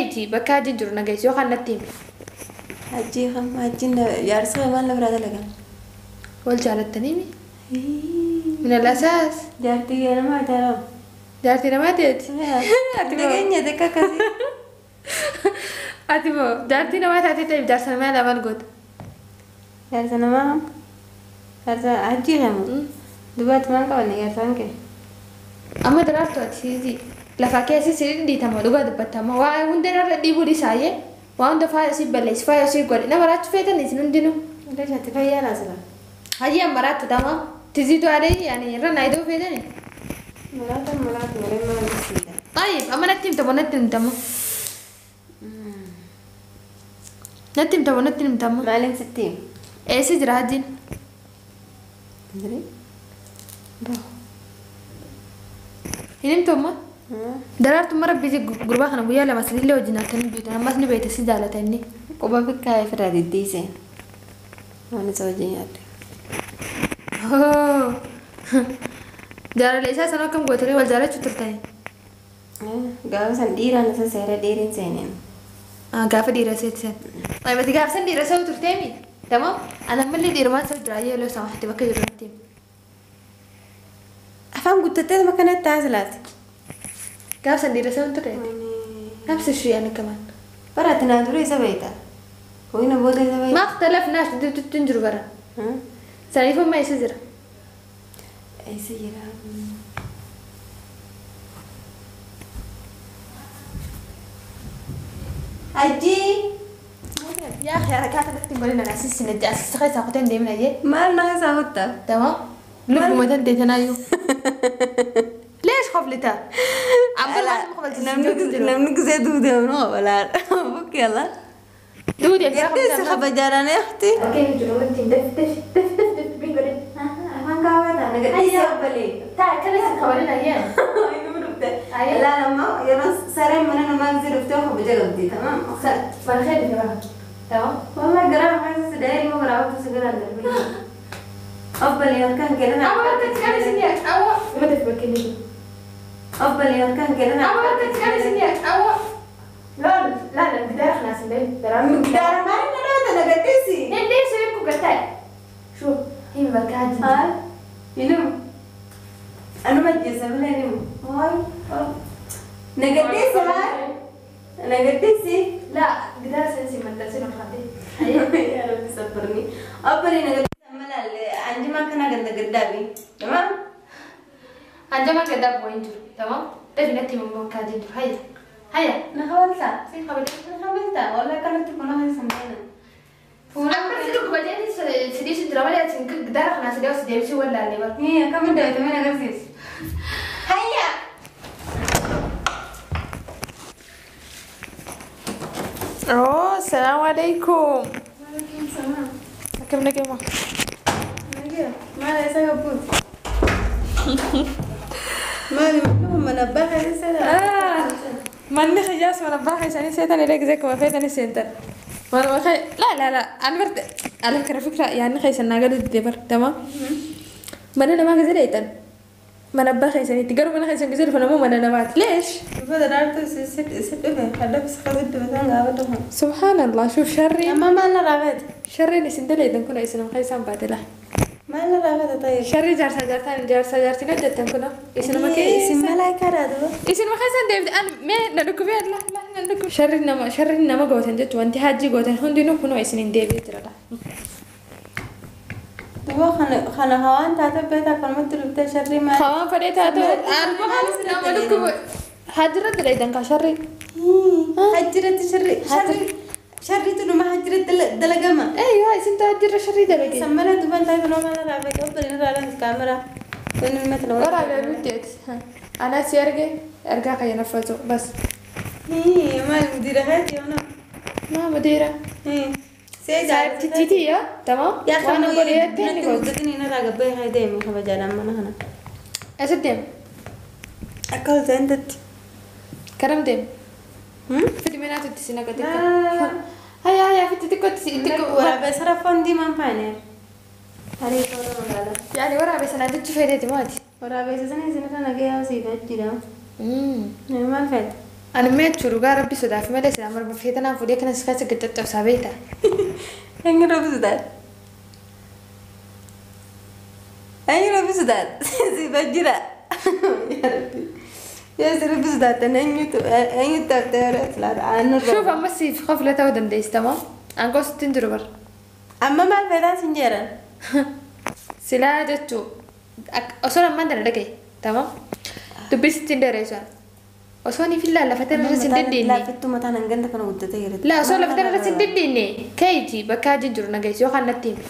Deemti bakka hajjiin jiru nageessi yookaan natti himi. Hajjii kam hajjiin jaarsa maal na biraa dalagan? Wal jaalattanii mi? Min al-asaas. Jaartii namaa jaalama. Jaartii namaa ta'eeti. Nageenya xiqqa akkasii. Ati moo jaartii namaa taatee ta'eef jaarsa namaa lamaan goota. Jaarsa namaa jaarsa hajjii kamu. Dubaatti maal qabanne jaarsaan kee? Amma daraartu ati lafa keessa si dhiitama dhugaa dubbatama waa hunda irra dhiibuu dhiisaayyee waa hunda faaya si balleessi faaya si godhe nama raachuu feetan isin hundinuu. Ati fayyaa laasila. Hajii amma raattu tama tiziitu alee yaani irra naayidoo feetani. Maraata maraatu malee maal siidha. طيب amma natti himtama natti himtama. Natti himtama natti himtama. Maaliin sitti himu? Eessa jira hajiin? Jedhee. Hin himtu Daraartuu rabbii gurbaa kana guyyaa lama sadillee wajjin hattanii beektan ammas ni beekte si jaalata inni. Quba fikkaa ofirraa diddiise. Waan isa wajjin yaadde. Jaalala isaa sana akkam gootanii wal jaalachuu turtanii? Gaafa san dhiiraan isa seera dhiiriin seeneen. Gaafa dhiira seeti sen. Ati gaafa san dhiira sa'u turteemi? Tamam? Ana ammallee dhiirumaan sa'u jira yeroo sama hatti bakka jiru natti. Afaan guuttattee kanatti taasilaati. Gaafa san dhiira sa'u turte? نفس الشيء أنا كمان. برا تنادري إذا بيتا. وين بودا إذا بيتا. ما اختلفناش تنجر برا. سالفة ما يصير. يصير. أجي. يا أخي أنا كاتب تقول لنا أساس ندي أساس خيس أخوتين دايما أجي. ما لنا خيس أخوتها. تمام. لب ما تنتهي تنايو. ليش خفلتها؟ نمنك زي دودة ونو ولا بك يلا دودة يا أختي خبجارة يا أختي. أوكي نجرب أنت دف دف دف دف دف بيقولي. أنا قاعدة أنا قاعدة أيوة. تعال كلاسك خبرنا أيام. لا لما يلا سرين من أنا ما نزل رفتها خبجة قبدي تمام. بالخير يا تمام. والله قرأ حاسس داير ما قرأت سجل أفضل يا كان كلنا. أول تتكلم سنيك أول ما تفكرني. أفضل يا كان كلنا. أول تتكلم سنيك أول. لا لا لا مقدار خلاص الليل. مقدار ما أنا أنا قديسي. ليش يبكوا قتال؟ شو هي مكان. هاي ينو أنا ما جيت ولا ينو هاي نقديسي هاي نقديسي. لا قدار سنسي ما تنسي نخدي. يا ربي صبرني. أفضل نقديسي عندما كان قد قدامي تمام. عندما قدام وين تمام. تبي من مكان هيا هيا نخبلتها سين خبلتها نخبلتها والله كانت تكون هاي سنتين. أما سيدك بعدين سيديش الدراما اللي هتنك قدار خلاص سيدي وسيدي ولا اللي بقى. هي كم ده تمام غزيز. هيا. أوه السلام عليكم. وعليكم السلام. كم نجمة؟ نجمة ما ليس يبوت. ما منبه لسه. ماني خجاس منبه عشان سيتني لك زيك ما فيتني سنتر. لا لا لا أنا برد على فكرة يعني خيس الناقل الدبر تمام. ما أنا ما غزليتن منبه خيس تجرب أنا خيس غزل فأنا مو أنا مات ليش؟ سبحان الله شوف شري. ما أنا رابط. شري نسندليتن كنا إسلام خيسان باتلا. ما أنا رابط طيب. شري جارسا جارتان جارسا جارتين جتن كنا إسلام كي. إسم ملاك رادو. إسلام خيسان ديفيد أنا ما ندك فيه لا لا ندك. شري نما شري نما جوتن جت وانتي هاجي جوتن هندي نو كنا إسنين ديفيد ترى. هو خنا خنا هوان تاتا بيتا كلمة تلبته شري ما. هوان فريت تاتا أنا ما ندك هاجرة دليدن كشري. هاجرة شري شري. شري تنو ما هجرت دلقمة. أيوة إنت هجرة شري دلقة. سمرة تبان طيب نو ما أنا رابع قبل إنه رابع الكاميرا. كنا مثلا. ورا بيتك. أنا سيرجع أرجع كي نفذه بس. هي ما المديرة هاتي أنا. ما مديرة. هي. سيد تيتي يا تمام. يا أخي أنا أقول يا تاني. قلت إني أنا راقب هاي دايما خبجة لما أنا هنا. أسدم. أكل زندت. كرم دم. في منات التسينة قدك. هيا هيا في تيكو تيكو ورا بس رفان دي ما فاهمة. يعني ورا بس أنا دتش فايدتي ماتي. ورا بس أنا إذا أنا جاي أوصي بتجينا. ما فات. Ani mee jechuun dhugaa rabbi sodaaf malee silaa marba feetanaan fuudhee kanas keessa gaxxaxxabsaa beekta. Eenyu rabbi sodaata? Eenyu rabbi sodaata? Si bajjira. Yaa rabbi. Yoo si rabbi sodaatan eenyutu eenyutu haftee yeroo silaata aannu Shuuf amma siif qofla ta'uu dandeessi tamam. Aangoo sitti hin jiru bara. Amma maal feetaan sin jedhan? Silaa jechuu osoo ammaan tana dhagaye tamam. Dubbii sitti hin dheeressu. Osoo ni fillaa lafa tana irra sin deddeenne. Laaffittuu mataan hanganta kana guddatee jira. Laa osoo lafa tana irra sin deddeenne keeyti bakka hajjiin jiru nageessi yookaan natti himi.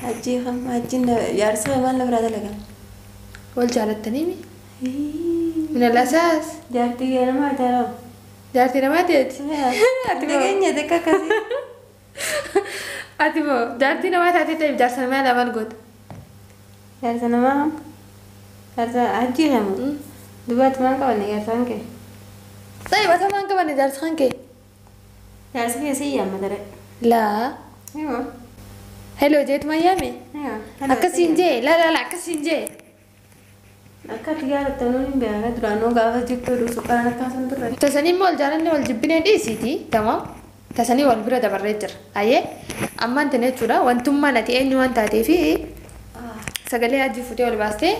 Hajjii kam hajjiin jaarsa maal na biraa dalagan? Wal jaalattanii mi? Min al-asaas. Jaartii namaa jaalama. Jaartii namaa ta'eeti. Ati dhageenya xiqqa akkasii. Ati moo jaartii namaa taatee ta'eef jaarsa namaa lamaan goota. Jaarsa namaa jaarsa hajjii kamu. Dubaatti maal qabanne jaarsaan kee? Ta'iba ata maan qabanne jaarsa kan kee? Jaarsa kee si yaamma dare. Laa. Yoo. Hello jeetuma yaame? Yoo. Akkasiin jee laa laa laa akkasiin jee. Akka ati jaalattan nuun hin beekan duraanuu gaafa jirtu oduu suqaan akkaasan turre. Tasanii immoo wal jaalanne wal jibbinee dhiisiiti tamam. Tasanii wal bira dabarree jira. Ayyee ammaan tana jechuudha wantummaan ati eenyu waan taateefi sagalee hajji fuutee ol baastee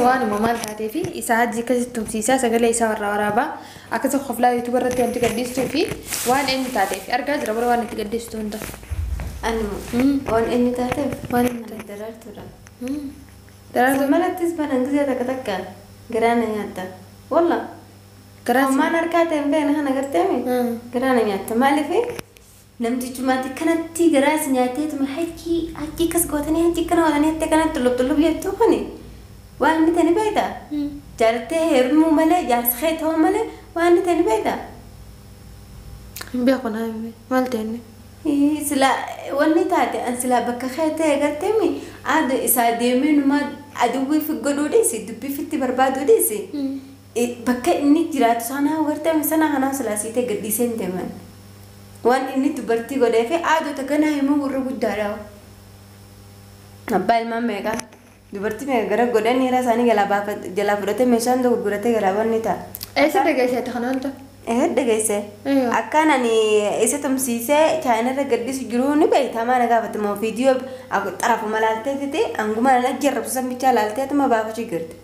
waan uumamaan taateefi isa hajji akkasitti tumsiisaa sagalee isaa warra waraabaa akkasuma qoflaa yuutuuba irratti wanti gadhiistuu fi waan eenyu taateef argaa jira bara waan itti gadhiistu hunda. Ani waan eenyu taateef waan eenyu taateef daraartuudha. Daraartuu Malattis banan gisee takka takka garaa na nyaatta. Walla. Ammaan harkaa ta'e hin beekne kana garteemi garaa na nyaatta. Maaliif namtichumaatti kanatti garaas nyaateetuma hajji hajji akkas gootanii hajji kana oolanii hajji kanatti xullub xullub jettuu kuni waan inni ta'e ni beektaa? Jaalattee heerumuu malee jaarsa kee ta'uu malee waan inni ta'e ni beektaa? Hin beeku naa himi maal ta'e inni? Silaa wanni taate an silaa bakka kee ta'e garteemi aada isaa deemee numa aduwwii fi godhuu dhiisi dubbii fitti barbaaduu dhiisi. Bakka inni jiraatu sanaa garteemi sana kanaa silaa siitee gadhiisee hin deeman. Waan inni dubartii godhee fi aadota ganaa himuu warra guddaadha. Abbaa ilmaan meeqa dubartii meeqa gara godhan dhiira isaanii jalaa fudhatee meeshaa hunda gurguratee galaa banni ta'a. Eessa dhageessite kana hunda? Eessa dhageesse? Akkaan ani isa tumsiisee chaayinarra gadhiisu jiru ni beektaa maana gaafatama viidiyoo xarafuma laaltee tite hanguma nana jarrabsu san bichaa laaltee atuma baafachuu jirti.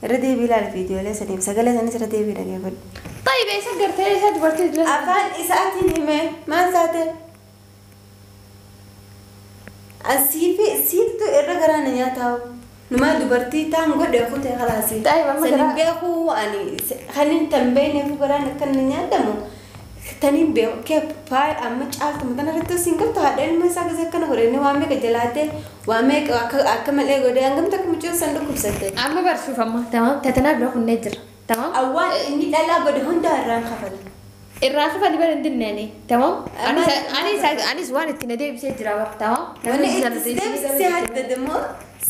Irra deebii ilaali viidiyoolee saniif sagalee sanis irra deebii dhageeffadhu. طيب eessa gartee eessa dubartii jira? Afaan isaatiin hime maal taate? Asii fi siittu irra garaa na nyaataa. Numa dubartii taan godhe kutee khalaasi. طيب amma Sanin garaa beeku ani kanin tan beekneef garaan akka na nyaatamu tanin beeku kee faay amma caaltu matan irratti siin galtu haadha ilma isaa gisee akkana godhe inni waa meeqa jalaatee waa meeqa akka malee godhe hangam takka mucaan san dhukkubsatte. Amma barsuuf amma tamam tatanaa bira kunnee jira. Tamam. Awwaan inni dhalaa godhe hunda irraan kafala. Irraa kafali bara hin dinneeni. Tamam. Anis anis waan itti na deebisee jira bara tamam. Wanni itti deebisee hadda demoo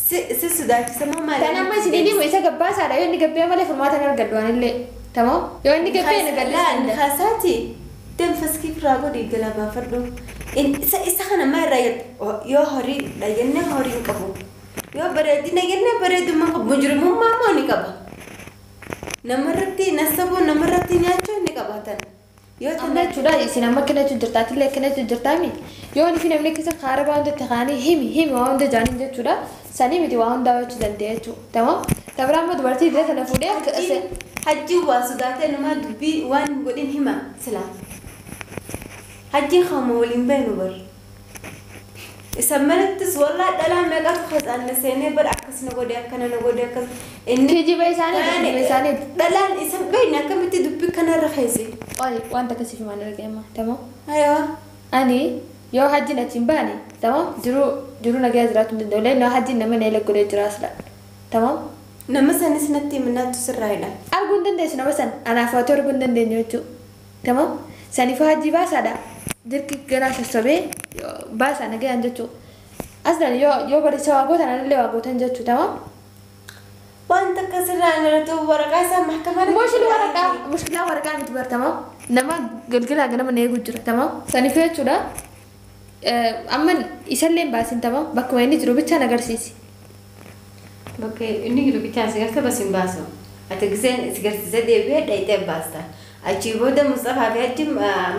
si sodaachisamoo maali? Tan amma isin himu isa gabbaasaadha yoo inni gabbee malee furmaata hin argadhu anillee. Tamam. Yoo inni gabbee na gadhiisa. Kaasaati danfaskii firaa godhi galaa baafadhu. Isa kana maa irraa yoo horii dhayyannee horii hin qabu. Yoo bareedina jennee bareedummaa qabu. Mujrimummaa immoo ni qaba. Namarratti nasabuu namarratti nyaachuu ni qabaatan. Yoo Amma jechuudha isin amma akkana jechuun jirta atillee akkana jechuun jirtaami. Yoo inni fi namni keessa kaara waa hundatti kaanii himi himi waa hunda jaaniin jechuudha. Sanii miti waa hundaa jechuu dandeenya jechuudha. Tamam. Tabira amma dubartii dila sana fuudhee akka Hajji waa sodaatee namaa dubbii waan hin godhin hima silaa. Hajji kama waliin beenu bar. Isa malattis wallaa dhalaa meeqatu haxaanna seenee bar akkas na godhe akkana na godhe akkas inni kijiba isaanii kijiba isaanii. Dhalaan isa beekne akkamitti dubbii kanarra keesse. Oli wanta akkasii fi maal argama. Tamam. Aywa. Ani yoo hajjiin achi hin baane tamam jiru jiru nagaa jiraachuu hin danda'u. Leenoo hajjiin nama na godhee jira asla. Tamam. Nama sanis natti himinaattu sirraa hidha. Arguu hin dandeessu nama san anaaf waatoo arguu hin dandeenyu jechuudha. Tamam. Saniifuu hajji baasaadha. Dirqi ganaa sassobee baasaa nagayaan jechuudha. Aslan yoo yoo barreessa waa gootan anillee waa gootan jechuudha. Tamam. Wanta akkasirraa irratti waraqaa isaa mahkamaa Mushkila waraqaa mushkilaa waraqaa miti bar tamam. Nama galgalaa ganama na eegu jira tamam. Saniifuu jechuudha. Amma isallee hin baasin tamam. Bakkuma inni jiru bichaan agarsiisi. Bakka inni jiru bichaan si garta bas hin baasu. Ati giseen si garsiisee deebi'ee dhayitee baasta. Achii booda Mustafaa fi Hajji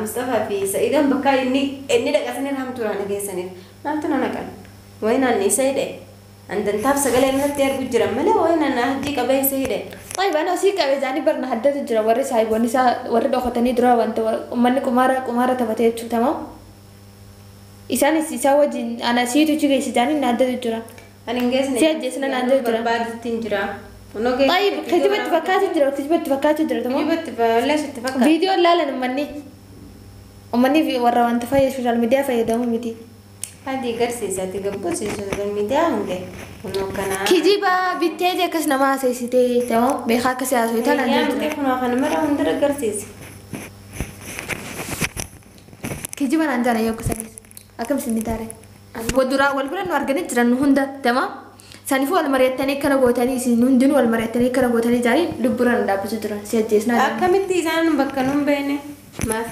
Mustafaa fi Sa'iidaan bakka inni dhaqasanii hamtuuraan geessaniif maaltu na naqan wayin anni isa hidhe andantaaf sagalee irratti argu jiran malee wayin anna hajjii qabee isa hidhe. طيب أنا أسيك أبي برنا حددت جرا وري سايب ونسا وري دخلتني درا وانت أمني كمارة كمارة تبتة شو تمام؟ إنسان إسا وجه أنا سيتو شو جيس جاني نادت جرا. أنا إنجليزي. سيد جسنا نادت جرا. برباد تنجرا. طيب كتبت فكات جرا كتبت فكات جرا تمام؟ كتبت ليش اتفقت؟ فيديو لا لا أمني أمني في ورا وانت فاي سوشيال ميديا فاي دام ميدي. هذه قرصي ساتي قبوسي سوشيال ميديا عندي. كيجيبا بيتي كاس نما سيسيتي تمام بيخا كاس يا سويتا لا كنا خنا مرة عندنا قرصيس كيجيبا عندنا يوك سنيس أكم سني تاري ودورا والبرن وارجني جرن هندا تمام سنفو المرة الثانية كنا قوتاني سنون والمرة الثانية كنا قوتاني جاري لبرن دابس جرن سيجسنا أكم إنتي بكنون بينه ما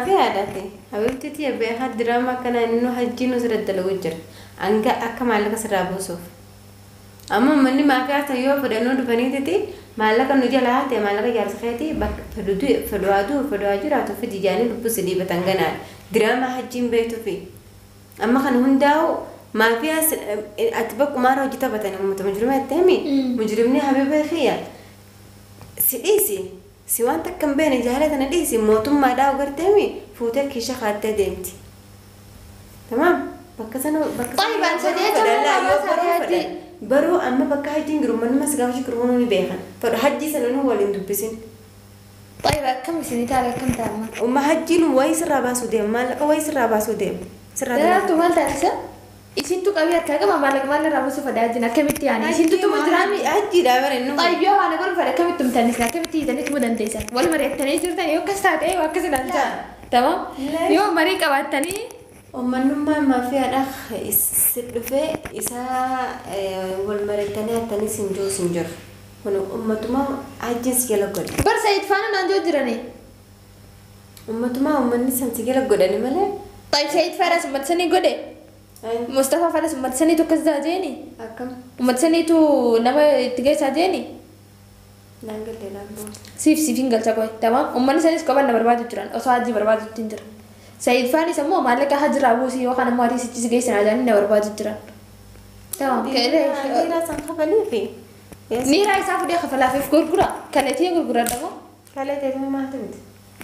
في عادتي حبيبتي تي بيخا دراما كنا إنه هجينو سرد الوجر أنك أكم على كسر أبوسوف أما مني ما في عسى يوم فدانو دفنيتي مالك النجلا هاتي مالك جالس خيتي بك فدودو فدوادو فدواجراتو في ديجاني لبس دي بتنجنا دراما هجين بيتو في أما خن هنداو ما في عس أتبقى ما رو جتا بتني هم مجرمة تامي مجرمني حبيبي خيا سيدي سوان تكم بين جهالة أنا ديسي موتوم ما داو قرتامي فوتك كيشة خدت ديمتي تمام بكسنو طيب أنا سديت برو أما بكا هجين جرو من ما سقاوش جروني بيخن فهجي سنونو ولين دبسين طيب كم سنة تعال كم تعمل وما هجين ويس الرباس وديم مال ويس الرباس وديم سر تو مال تعرفه إيش تو كبير كذا ما مالك مال الرباس فداجنا كم يعني إيش تو مجرمي هجي دابر إنه طيب يا أنا أقول فرق كم تم تاني سنة كم تيجي تاني تمدن تيجي ولا مرة تاني يصير تاني يوم كسرت إيه وكسر أنت تمام يوم مرة كبار تاني ومنما ما فيها الأخ السلفة إذا والمرة الثانية الثانية سنجو سنجر هنا أمتما عجز يلا قد بر سيد فانا نانجو جراني أمتما أمني سنتي يلا قد أنا ماله طيب سيد فارس أمت سني قد مصطفى فارس أمت سني تو كذا جيني أكم أمت سني تو نما تجي ساجيني نانجل لنا سيف سيفين قال تقوي تمام أمني سني سكوبنا برباد جران أصحابي برباد تنجر سيد فاني سموه مالك هجر أبوسي وخنا ماري سيتش جيس ناداني نور باج جرا تمام كده نيرا سنخفلي في نيرا يسافر يا خفلا في غرغرة كلتي غرغرة تمام كلتي ما اعتمد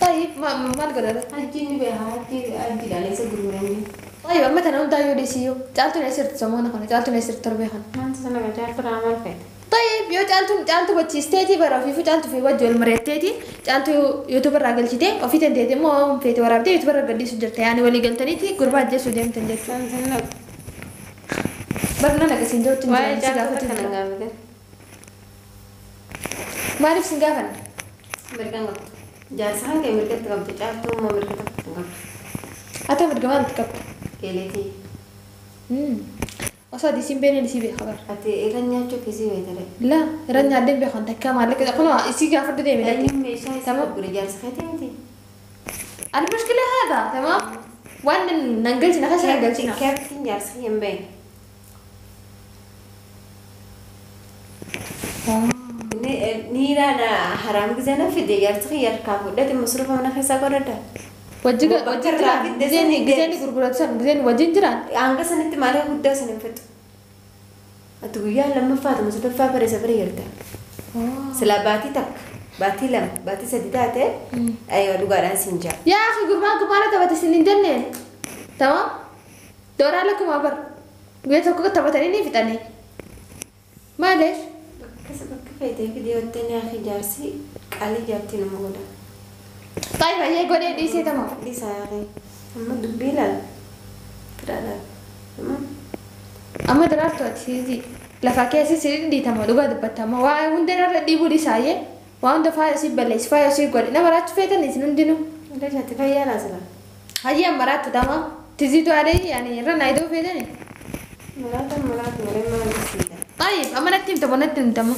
طيب ما ما الغرغرة هجيني بها هجي هجي لا ليس غرغرة طيب أما أنا دايو ديسيو تعالتو نسير تسمونه خنا تعالتو نسير تربية خنا ما أنت سنة تعالتو عمل فيت طيب يو تعالتو بتشيستي برا في تعالتو في وجه المريتتي تعالتو يوتيوبر راجل شتي وفي تنتي مو في تورا بدي يوتيوبر راجل سجلت يعني ولي قلتني تي قربات جسو ديم تنجت برنا لك سنجو تنجت ما أعرف سنجافن مركان قبط جالسة كي مركان تقبط تعالتو ما مركان تقبط أتا مركان تقبط كليتي أصلا دي بين اللي سيبي خبر. أتي إيران يا شو كذي بيتله. لا إيران يعدين بيخون تكا مالك كنا إسي كافر ده ميلادي. تمام. المشكلة هذا تمام. وين ننقلش نخش ننقلش. كابتن جالس يمبين. نيرا أنا حرام كذا في دي جالس خيار كافر ده المصروف أنا خيسا كورده. وجهك وجهك زين زين غرغرة سن زين وجه جران. عنك سنة ماله قدّا سنة فت. أتويا لما فات مصروف فابر سفر يرتا. سلا باتي تك باتي لم باتي سديداته أيوة دوغاران سنجا. يا أخي غرمان كمارة تبى تسنين جنة تمام؟ دورا لكم أبر. قلت لكم تبى تاني في تاني. معلش. كسبك كفاية فيديو التاني يا أخي جارسي قالي جابتي نموذج. طيب هي قولي دي سي تمام. دي ساعة أما دبيلا فرادا تمام. أما درارتو أتسيزي لفاكية سيرين دي تمام دوغا دبتما وعندنا ردي بودي ساية وعند فايا سي بلش فايا سي قولي نمرات فيتا نسنون دينو. ليش هتفايا لازلا؟ هي مرات تمام تزيدوا علي يعني رنا يدو فيتني. مرات مرات مرات ما نسيت. طيب أما نتيم تمام نتيم تمام.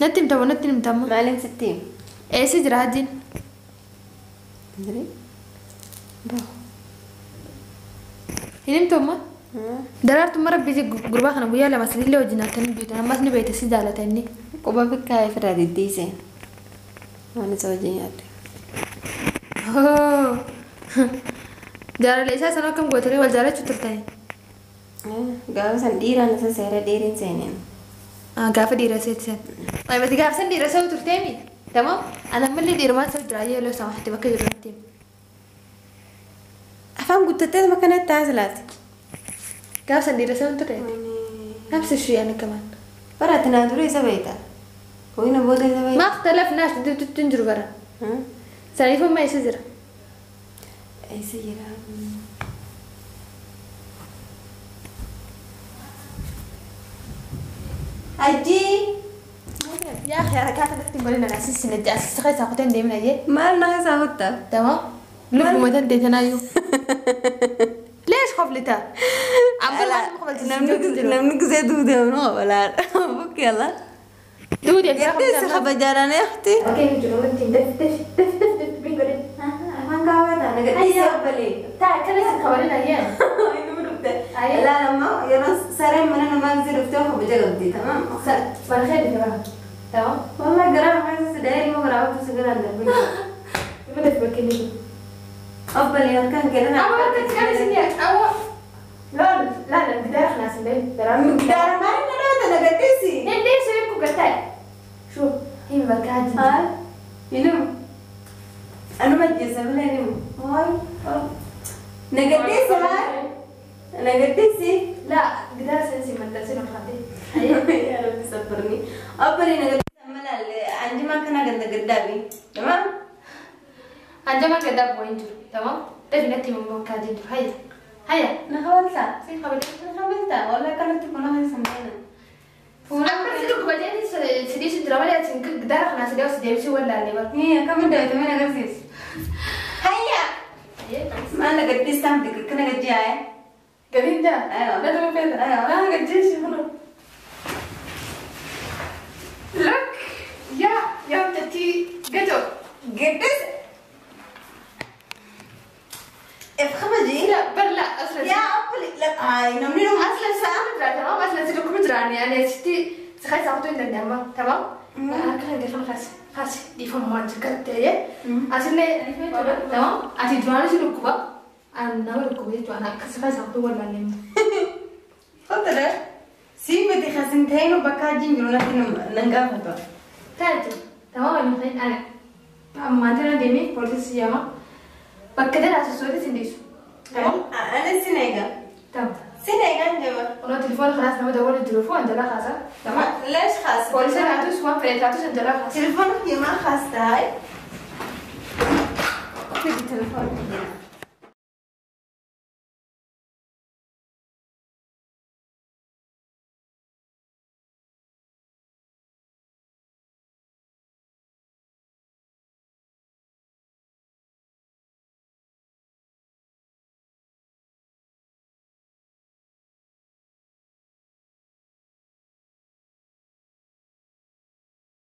نتيم تمام نتيم تمام. مالين ستين. إيه سجرا هجين. دري. هنم تمام. درارت مرة بيجي غربة خنا بيا لما سني له جنا تاني بيت أنا ما سني بيت سيد على تاني. Quba bikkaa ofirraa diddiiseen. Waan isa wajjin nyaadde. Jaalala isaa sana akkam gootanii wal jaalachuu turtanii? Gaafa san dhiiraan isa seera dhiiriin seeneen. Gaafa dhiira seeti sen. Ayi gaafa san dhiira seetu turteemi. Tamam? Ana ammallee dhiirumaan seetu jira ayyee loo samaatti bakka jiru natti. Afaan guuttattee kanatti taasilaati. Gaafa san dhiira seetu turte. نفس الشيء أنا كمان. برا تنادري سبيتا. وين بودا سبيتا؟ ما اختلفناش تنجروا برا. سالفهم ما يسجر. يسجر. أجي. يا أخي أنا كاتب أكتب لنا أساس ندي أساس خيس أخوتين دي من أجي. ما لنا خيس أخوتها. تمام. لب ما تندي تنايو. ليش خفلتها؟ نمنك زي دودة ونو ولا بك يلا دودة يا خبجارة يا أختي. أوكي نجرب أنت دف دف دف دف دف بيقولي. ما قاعدة أنا قد إيه تعال كلاسك خبرنا إياه. لا لما يلا سرين من أنا ما أقدر أفتح خبجة قدي تمام. ما خير تمام تمام. والله قرأ حاسس داير ما قرأت سجل عند البنت. بدك بكني. أفضل يا كان كده. أول تتكلم سنيا أول. لا لا لا مقدار خلاص الليل ترى مقدار ما أنا أنا قديسي. ليش يبكوا قتال؟ شو هي مكان. ها ينو أنا ما جيت ولا ينو هاي نقديسي هاي نقديسي لا قدار سنسي ما تنسي نخاطي. يا ربي صبرني أبري نقديسي ملا عندي ما كنا قد قدامي تمام عندي ما قدام وين تمام تبي نتي من مكان هيا هيا نخبلتها سين خبلتها نخبلتها والله كانت تكون هاي سمعنا أنا بس لك بعدين سديش الدراما اللي هتنك قدار خلاص سديش سديش ولا اللي بقى هي كم ده تمام أقصيش هيا ما أنا قد استمتع كنا قد جاي قديم ده أيوة لا تمام فين أيوة أنا قد جيش هنا لك يا يا تتي قدو قدس افخمجي لا بل لا اصلا يا أبلي لا هاي نمني اصلا سامع تمام اصلا سيدك مدراني يعني ستي سخاي ساقطين للنعمة تمام كان قال خلاص خلاص دي فهم ما تكتة اصلا تمام اتي دراني شنو كوبا انا ولا كوبا انا كسخاي ساقطوا ولا نم تفضل سيبتي خسنتين وبكاجين جرونا ننقافة تاتي تمام انا ما تنا ديمي بوليس ياما بكدر أسوسوري سنديسو تمام أنا سنيجا تمام سنيجا عندما أنا تليفون خلاص نبغى دور التليفون عندنا خاصة تمام ليش خاص بوليس راتوس وان فريت راتوس عندنا خاص تليفون هي ما خاص هاي في التليفون